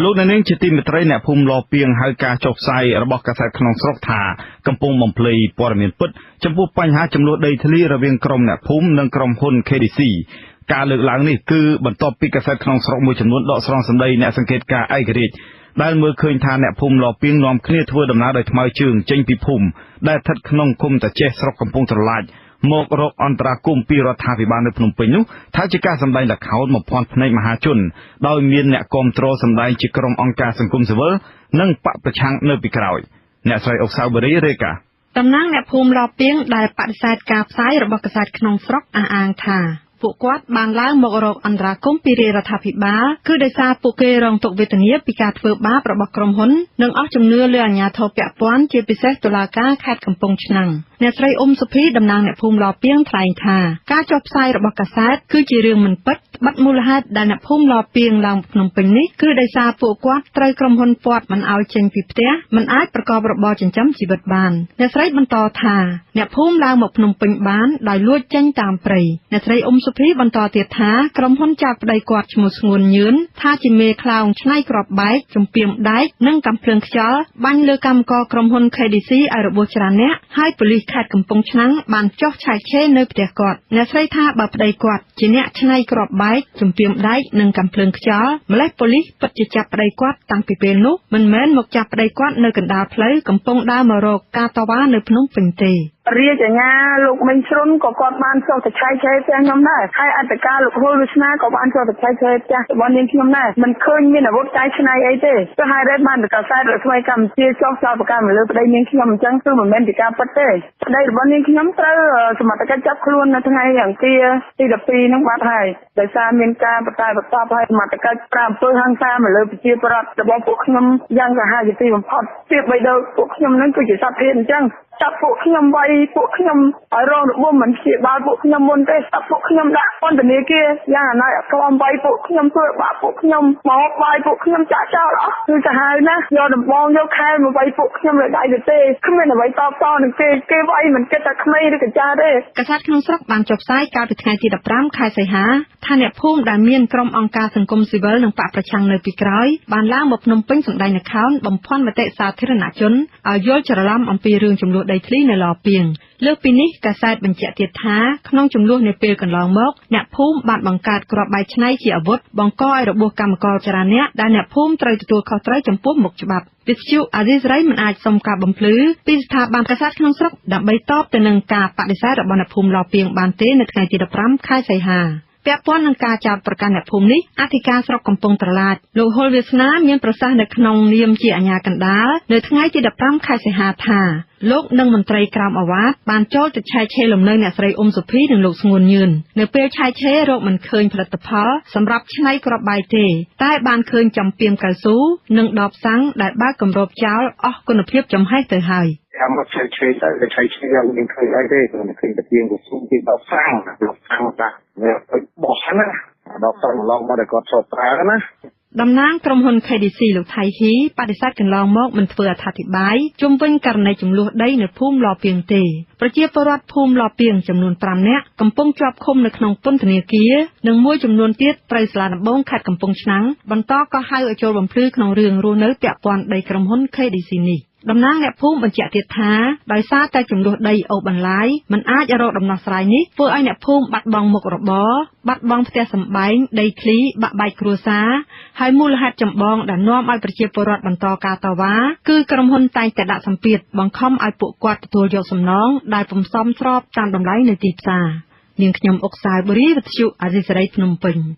លោកអ្នកនាងជាទីមេត្រី អ្នកភូមិឡពាងហៅការចុះផ្សាយរបស់កាសែតក្នុងស្រុកថា កំពុងបំភ្លៃព័ត៌មានពិតចំពោះបញ្ហាចំនួនដីធ្លីរវាងក្រុមអ្នកភូមិនិងក្រុមហ៊ុន KDC។ ការលើកឡើងនេះ គឺបន្ទាប់ពីកាសែតក្នុងស្រុកមួយចំនួនដកស្រង់សម្ដីអ្នកសង្កេតការឯករាជ្យ ដែលមើលឃើញថា អ្នកភូមិឡពាងនាំគ្នាធ្វើដំណើរដោយថ្មើរជើងចេញពីភូមិដែលស្ថិតក្នុងឃុំតាជេស ស្រុកកំពង់ត្រឡាច មករកអន្តរាគមន៍ពីរដ្ឋាភិបាលនៅភ្នំពេញនោះ ថាជាការសម្ដែងល្ខោនបំភាន់ភ្នែកមហាជន ដោយមានអ្នកគាំទ្រសម្ដែងជាក្រុមអង្គការសង្គមស៊ីវិលនិងបក្សប្រឆាំងនៅពីក្រោយ។ អ្នកស្រីអុកសាវបូរីរាយការណ៍។ តំណាងអ្នកភូមិឡពាងដែលបដិសេធការផ្សាយរបស់កាសែតក្នុងស្រុក អះអាងថា ពួកគាត់បានឡើងមករកអន្តរាគមន៍ពីរាជរដ្ឋាភិបាល គឺដោយសារពួកគេរងទុក្ខវេទនាពីការធ្វើបាបរបស់ក្រុមហ៊ុន និងអស់ជំនឿលើអាជ្ញាធរពាក់ព័ន្ធ ជាពិសេសតុលាការខេត្តកំពង់ឆ្នាំង។ អ្នកស្រីអ៊ុំសុភី តំណាងអ្នកភូមិឡពាង ថ្លែងថា ការចុះផ្សាយរបស់កាសែតគឺជារឿងមិនពិត ត្បិតមូលហេតុដែលអ្នកភូមិឡពាងឡើងភ្នំពេញនេះ គឺដោយសារពួកគាត់ត្រូវក្រុមហ៊ុនព័ទ្ធមិនឲ្យចេញពីផ្ទះ មិនអាចប្រកបរបរចិញ្ចឹមជីវិតបាន។ អ្នកស្រីបន្តថា អ្នកភូមិឡើងមកភ្នំពេញបានដោយលួចចេញតាមព្រៃ។ អ្នកស្រីអ៊ុំសុភីបន្តទៀតថា ក្រុមហ៊ុនចោទប្តីគាត់ឈ្មោះស្ងួនញឿន ថាជាមេខ្លោងច្នៃគ្រាប់បែក ចម្ពាមដែក និងកាំភ្លើងខ្យល់ បាញ់លើកម្មករក្រុមហ៊ុន KDC ឲ្យរបួសច្រើននាក់ ហើយប៉ូលិសខេត្តកំពង់ឆ្នាំងបានចុះឆែកឆេរនៅផ្ទះគាត់។ អ្នកស្រីថា បើប្តីគាត់ជាអ្នកច្នៃគ្រាប់បែក ចម្ពាមដែក និងកាំភ្លើងខ្យល់ ម្ល៉េះប៉ូលិសពិតជាចាប់ប្តីគាត់តាំងពីពេលនោះ មិនមែនមកចាប់ប្តីគាត់នៅកណ្ដាលផ្លូវកំពុងដើរមករកការតវ៉ានៅភ្នំពេញទេ។ រាជអាជ្ញាលោកមេងជ្រុនក៏គាត់បានចុះទៅឆែកឆេរផ្ទះខ្ញុំដែរ ហើយអធិការលោកហ៊ុលវាសនាក៏បានចុះទៅឆែកឆេរផ្ទះរបស់នាងខ្ញុំដែរ មិនឃើញមានអាវុធកែច្នៃអីទេ។ ទៅហើយរ៉េបានកាសែតរស្មីកម្ពុជាចុះចោទប្រកាន់មកលើប្តីនាងខ្ញុំអញ្ចឹង គឺមិនមែនជាការពិតទេ។ ប្តីរបស់នាងខ្ញុំត្រូវសមត្ថកិច្ចចាប់ខ្លួននៅថ្ងៃអង្គារទី12ហ្នឹងបាត់ហើយ ដោយសារមានការបតែបតប ហើយសមត្ថកិច្ចប្រើអំពើហិង្សាមកលើប្រជាពលរដ្ឋរបស់ពួកខ្ញុំយ៉ាងសាហាវជាទីបំផុត ប្រៀបបីដូចពួកខ្ញុំហ្នឹងគឺជាសត្វធាតុអញ្ចឹង ចាប់ពួកខ្ញុំវាយពួកខ្ញុំឲ្យរងរបួស មិនព្យាបាលពួកខ្ញុំមុនទេ ចាប់ពួកខ្ញុំដាក់ពន្ធនាគារយ៉ាងអាណិតអាធម វាយពួកខ្ញុំ ធ្វើបាបពួកខ្ញុំ មកបាយពួកខ្ញុំចាក់ចោលអស់ គឺសាហាវណាស់ យកដំបងយកខែលមកវាយពួកខ្ញុំលើដៃទៅទេ គ្មានអ្វីតបតនឹងគេ គេវាយមិនគិតថាក្មេងឬកចាទេ។ កាសែតក្នុងស្រុកបានចុះផ្សាយកាលពីថ្ងៃទី15ខែសីហា ថាអ្នកភូមិដែលមានក្រុមអង្គការសង្គមស៊ីវិលនិងបក្សប្រឆាំងនៅពីក្រោយ បានឡើងមកភ្នំពេញសម្ដែងល្ខោនបំភាន់មតិសាធារណជនឲ្យយល់ច្រឡំអំពីរឿងចំនួនដីធ្លីនៅឡពាង។ លើសពីនេះ កាសែតបញ្ជាក់ទៀតថា ក្នុងចំនួននាពេលកន្លងមក អ្នកភូមិបានបង្កើតគ្រាប់បែកច្នៃជាអាវុធ បង្កឲ្យរបួសកម្មករច្រើននាក់ ដែលអ្នកភូមិត្រូវទទួលខុសត្រូវចំពោះមុខច្បាប់។ វិទ្យុអាស៊ីសេរីមិនអាចសុំការបំភ្លឺពីស្ថាប័នកាសែតក្នុងស្រុក ដើម្បីតបទៅនឹងការបដិសេធរបស់អ្នកភូមិឡពាងបានទេ នៅថ្ងៃទី15ខែសីហា។ ពាក់ព័ន្ធនឹងការចោទប្រកាន់អ្នកភូមិនេះ អធិការស្រុកកំពង់ត្រឡាច លោកហ៊ុលវាសនា មានប្រសាសន៍នៅក្នុងនាមជាអាជ្ញាកណ្ដាល នៅថ្ងៃទី15ខែសីហាថា លោកនិងមន្ត្រីក្រោមឱវាទបានចូលទៅឆែកឆេរលំនៅអ្នកស្រីអ៊ុំសុភីនិងលោកស្ងួនញឿន។ នៅពេលឆែកឆេរ រកមិនឃើញផលិតផលសម្រាប់ច្នៃគ្រាប់បែកទេ តែបានឃើញចំពាមកៅស៊ូនិងដបសាំងដែលបើកគម្របចោលអស់គុណភាពចំហេះទៅហើយ។ តាមមកឆែកឆេរទៅ ឆែកឆេរអត់មានឃើញអីទេ គ្រាន់តែឃើញតែជាងកស៊ូ ពីដបសាំង ដបសាំងដាក់វាទៅបោះណា ដបសាំងឡងមកតែគាត់ชอบប្រើណា។ តំណាងក្រុមហ៊ុន KDC លោកថៃហ៊ី បដិសេធកន្លងមកមិនធ្វើអត្ថាធិប្បាយជុំវិញករណីចំនួនដីនៅភូមិឡពាងទេ។ ប្រជាពលរដ្ឋភូមិឡពាងចំនួន5នាក់កំពុងជាប់ឃុំនៅក្នុងពន្ធនាគារ និងមួយចំនួនទៀតត្រូវសាលាដំបងខេត្តកំពង់ឆ្នាំងបន្តកោះហៅឲ្យចូលបំភ្លឺក្នុងរឿងរស់នៅពាក់ព័ន្ធដីក្រុមហ៊ុន KDC នេះ។ តំណាងអ្នកភូមិបញ្ជាក់ទៀតថា ដោយសារតែចំនួនដីអូសបន្លាយមិនអាចរកដំណោះស្រាយនេះ ធ្វើឲ្យអ្នកភូមិបាត់បង់មុខរបរ បាត់បង់ផ្ទះសម្បែង ដីធ្លី បាក់បែកគ្រួសារ ហើយមូលហេតុចម្បងដែលនាំឲ្យប្រជាពលរដ្ឋបន្តការតវ៉ា គឺក្រុមហ៊ុនតែងតែដាក់សម្ពាធបង្ខំឲ្យពួកគាត់ទទួលយកសំណងដែលពុំសមស្របតាមតម្លៃនៅទីផ្សារ។ នាងខ្ញុំអុកសាវបុរី វិទ្យុអាស៊ីសេរី ភ្នំពេញ។